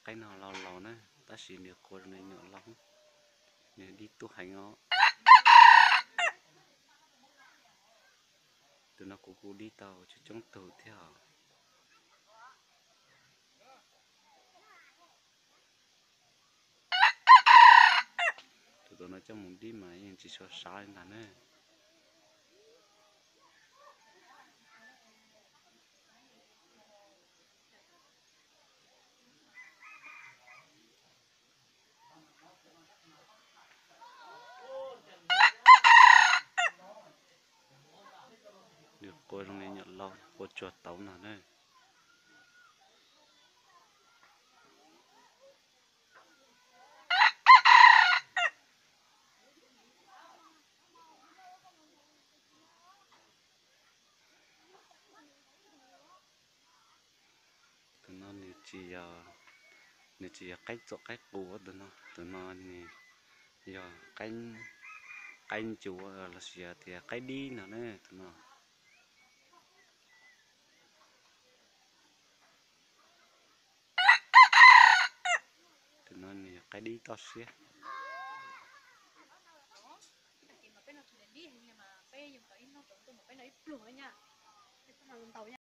Qaib no laus laus na, tab sis nws qua zoo li nyuam laus, nws dib tub heev os. Tus no kuv kuj dib tau coob coob tug thiab os. Tus, tus no coj mus dib mas yeej tsis tshua sav li ntag na. Nws qua zoo li nyuam laus, qua tsuag tauv no na. Tus no nws tsis yog, nws tsis yog qaib txuam qaib qus, tus no, tus no nws yog qaib ncuav los sis yog tias qaib dib no na, tus no. Tus no nws yog qaib dib toj siab.